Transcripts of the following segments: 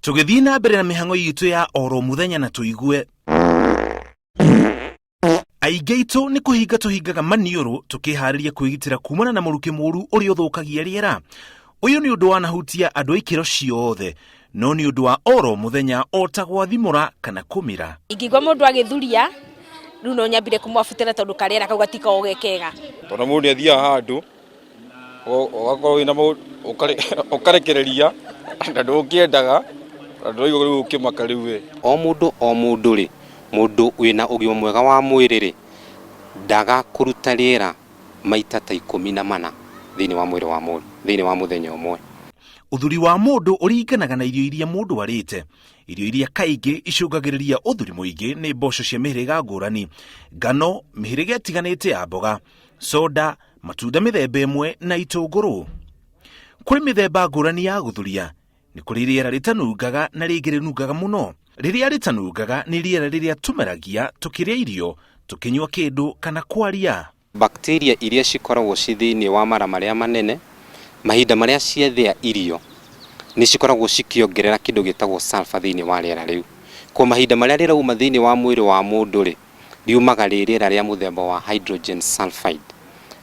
Tũgĩthiĩ na mbere na mĩhang'o itũ ya oro mũthenya na tũigue aingĩ aitũ nĩ kũhinga tũhingaga maniũrũ tũkĩharĩria kwĩgitĩra kumana na mũrukĩ mũru ũrĩa ũthũkagia rĩera. Ũyũ nĩ ũndũ wanahutia andũ a ikĩro ciothe, no nĩ ũndũ wa oro mũthenya o ta gwathimũra kana kũmira. Ingĩigua mũndũ agĩthuria rĩu no nyambire kũmwabutĩra tondũ karĩera kau gatikoragwo ge kega. Tondũ mũndũ nĩ athiaga handũ ũgakorwo wĩna maũndũ ũkarekereria na ndũngĩendaga na ndũraigua rĩu ũkĩmaka rĩu we. O mũndũ o mũndũ rĩ, mũndũ wĩna ũgima mwega wa mwĩrĩ rĩ, ndaga kũruta rĩera maita ta 14 thĩinĩ wa mwĩrĩ wa mũndũ, thĩinĩ wa mũthenya ũmwe. Ũthuri wa mũndũ ũringanaga na irio iria mũndũ arĩte. Irio iria kaingĩ icũngagĩrĩria ũthuri mũingĩ nĩ mboco cia mĩhĩrĩga ngũrani, ngano, mĩhĩrĩga ĩtiganĩte ya mboga, soda, matunda mĩthemba ĩmwe na itũngũrũ. Kũrĩ mĩthemba ngũrani ya gũthuria. Nĩ kũrĩ rĩera rĩtanungaga na rĩngĩ rĩnungaga mũno. Rĩrĩa rĩtanungaga nĩ rĩera rĩrĩa tũmeragia tũkĩrĩa irio, tũkĩnyua kĩndũ kana kwaria. Bacteria iria cikoragwo ci thĩinĩ wa mara marĩa manene, mahinda marĩa ciathĩa irio, nĩ cikoragwo cikĩongerera kĩndũ gĩtagwo sulfur thĩinĩ wa rĩera rĩu. Koguo mahinda marĩa rĩrauma thĩinĩ wa mwĩrĩ wa mũndũ rĩ, riumaga rĩ rĩera rĩa mũthemba wa hydrogen sulfide.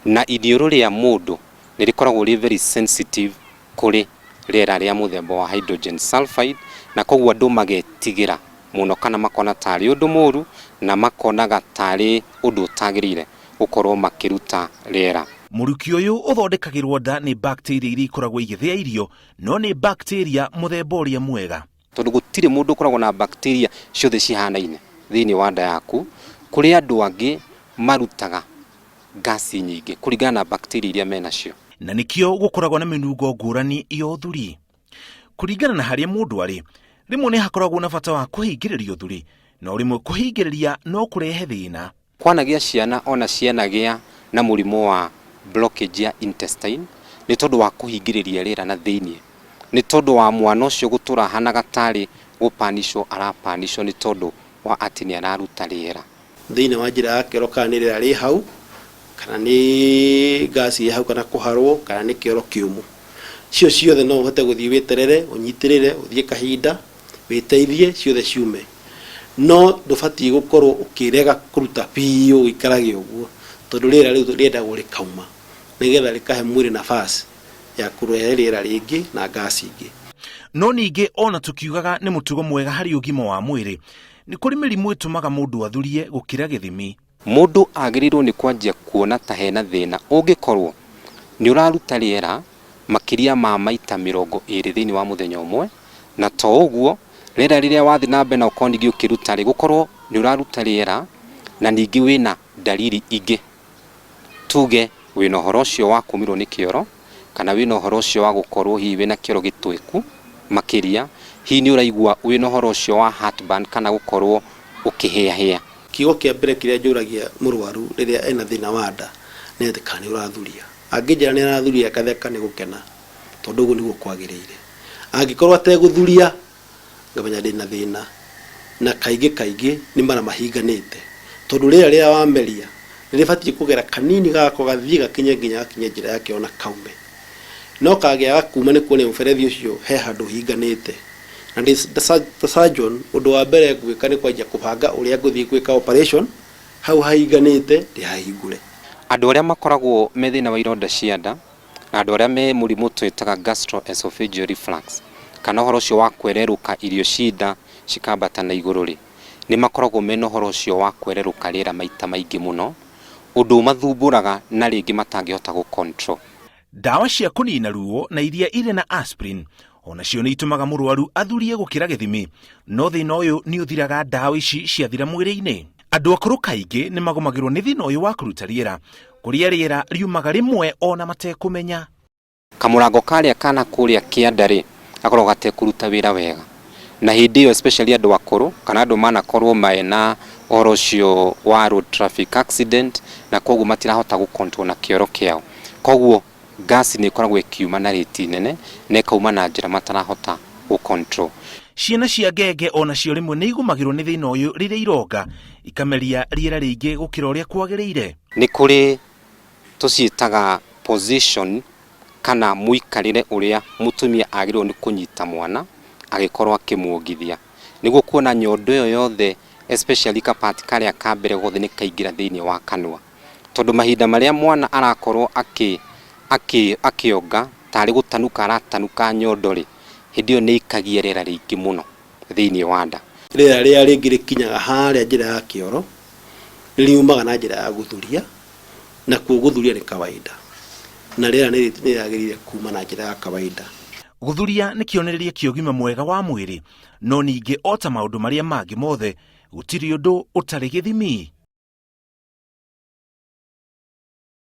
Na iniũrũ rĩa mũndũ nĩ rĩkoragwo rĩ very sensitive kũrĩ rĩera rĩa mũthemba wa hydrogen sulfide, na koguo andũ magetigĩra mũno kana makona tarĩ ũndũ mũru na makonaga tarĩ ũndũ ũtagĩrĩire gũkorwo makĩruta rĩera. Mũrukĩ ũyũ ũthondekagĩrwo nda nĩ bacteria iria ikoragwo igĩthĩa irio, no nĩ bacteria mũthemba ũrĩa mwega. Tondũ gũtirĩ mũndũ ũkoragwo na bacteria ciothe cihanaine thĩinĩ wa nda yaku, kũrĩ andũ angĩ marutaga ngasi nyingĩ kũringana na bacteria iria menacio. Na nĩkĩo gũkoragwo na mĩnungo ngũrani ya ũthuri. Kũringana na harĩa mũndũ arĩ, rĩmwe nĩ hakoragwo na bata wa kũhingĩrĩria ũthuri, no rĩmwe kũhingĩrĩria no kũrehe thĩna. Kwanagĩa ciana ona cianagĩa na mũrimũ wa blockage ya intestine nĩ tondũ wa kũhingĩrĩria rĩera na thĩinĩ, nĩ tondũ wa mwana ũcio gũtũra ahanaga tarĩ gũpanicwo arapanicwo nĩ tondũ wa atĩ nĩ araruta rĩera. Thĩinĩ wa njĩra ya kĩoro kana nĩ rĩera rĩ hau, kana nĩ gas ĩ hau kana kũharwo kana nĩ kĩoro kĩũmũ. Cio ciothe no ũhote gũthiĩ wĩterere, ũnyitĩrĩre, ũthiĩ kahinda, wĩteithie ciothe ciume. No ndũbatiĩ gũkorwo ũkĩrega kũruta biũ ũikarage ũguo, tondũ rĩera rĩu rĩendagwo rĩkauma nĩgetha rĩkahe mwĩrĩ nafasi ya kũrehe rĩera rĩngĩ na gas ingĩ. No ningĩ ona tũkiugaga nĩ mũtugo mwega harĩ ũgima wa mwĩrĩ, nĩ kũrĩ mĩrimũ ĩtũmaga mũndũ athurie gũkĩra gĩthimi. Mũndũ agĩrĩirwo nĩ kwanjia kuona ta hena thĩna ũngĩkorwo nĩ ũraruta rĩera makĩria ma maita 20 thĩinĩ wa mũthenya ũmwe, na to ũguo, rĩera rĩrĩa wathiĩ na mbere na gũkorwo ningĩ ũkĩruta rĩ, gũkorwo nĩ ũraruta rĩera na ningĩ wĩna ndariri ingĩ. Tuge wĩna ũhoro ũcio wa kũmĩrwo nĩ kĩoro, kana wĩna ũhoro ũcio wa gũkorwo hihi wĩna kĩoro gĩtweku makĩria, hihi nĩ ũraigua wĩna ũhoro ũcio wa heartburn kana gũkorwo ũkĩhĩahĩa. Kiugo kĩa mbere kĩrĩa njũragia mũrwaru rĩrĩa ena thĩna wa nda nĩ atĩ kana nĩ ũrathuria. Angĩnjĩra nĩ arathuria ngatheka nĩ gũkena tondũ ũguo nĩguo kwagĩrĩire. Angĩkorwo ategũthuria ngamenya ndĩna thĩna na kaingĩ kaingĩ nĩ mara mahinganĩte tondũ rĩera rĩrĩa wameria nĩ rĩbatiĩ kũgera kanini gako gathiĩ gakinye nginya gakinye njĩra ya kĩoro na kaume. No kangĩaga kuma nĩ kuonia mũberethi ũcio he handũ ũhinganĩte. Na ndĩ ta surgeon ũndũ wa mbere ngwĩka nĩ kwanjia kũbanga ũrĩa ngũthiĩ gwĩka operation hau hahinganĩte ndĩhahingũre. Andũ arĩa makoragwo me thĩna wa ironda cia nda na andũ arĩa me mũrimũ twĩtaga gastroesophageal reflux kana ũhoro ũcio wa kwererũka irio ci nda cikambata na igũrũ rĩ, nĩ makoragwo mena ũhoro ũcio wa kwererũka rĩera maita maingĩ mũno, ũndũ ũmathumbũraga na rĩngĩ matangĩhota gũ control. Ndawa cia kũnina ruo na iria irĩ na aspirin o nacio nĩ itũmaga mũrwaru athurie gũkĩra gĩthimi, no thĩna ũyũ nĩ ũthiraga ndawa ici ciathira mwĩrĩ-inĩ. Andũ akũrũ kaingĩ nĩ magũmagĩrwo nĩ thĩna ũyũ wa kũruta rĩera, kũrĩa rĩera riumaga rĩmwe ona matekũmenya. Kamũrango karĩa ka na kũrĩa kĩanda rĩ, gakoragwo gatekũruta wĩra wega. Na hĩndĩ ĩyo especially andũ akũrũ kana andũ manakorwo mena ũhoro ũcio wa road traffic accident na koguo matirahota gũ control na kĩoro kĩao. Koguo gas nĩ ĩkoragwo ĩkiuma na rate nene na ĩkauma na njĩra matarahota gũ control. Ciana cia ngenge o nacio rĩmwe nĩ igũmagĩrwo nĩ thĩna ũyũ rĩrĩa ironga, ikameria rĩera rĩingĩ gũkĩra ũrĩa kwagĩrĩire. Nĩ kũrĩ tũciĩtaga position kana mũikarĩre ũrĩa mũtumia agĩrĩirwo nĩ kũnyita mwana agĩkorwo akĩmuongithia nĩguo kuona nyondo ĩyo yothe especially ka part karĩa ka mbere gothe nĩ kaingĩra thĩinĩ wa kanua. Tondũ mahinda marĩa mwana arakorwo akĩ akĩ akĩonga tarĩ gũtanuka aratanuka nyondo-rĩ, hĩndĩ ĩyo nĩ aikagia rĩera rĩingĩ mũno thĩinĩ wa nda. Rĩera rĩrĩa rĩngĩ rĩkinyaga harĩa njĩra ya kĩoro, nĩ riumaga na njĩra ya gũthuria, nakuo gũthuria nĩ kawaida, na rĩera nĩ rĩagĩrĩire kuma na njĩra ya kawaida. Gũthuria nĩ kĩonereria kĩa ũgima mwega wa mwĩrĩ, no ningĩ o ta maũndũ marĩa mangĩ mothe, gũtirĩ ũndũ ũtarĩ gĩthimi.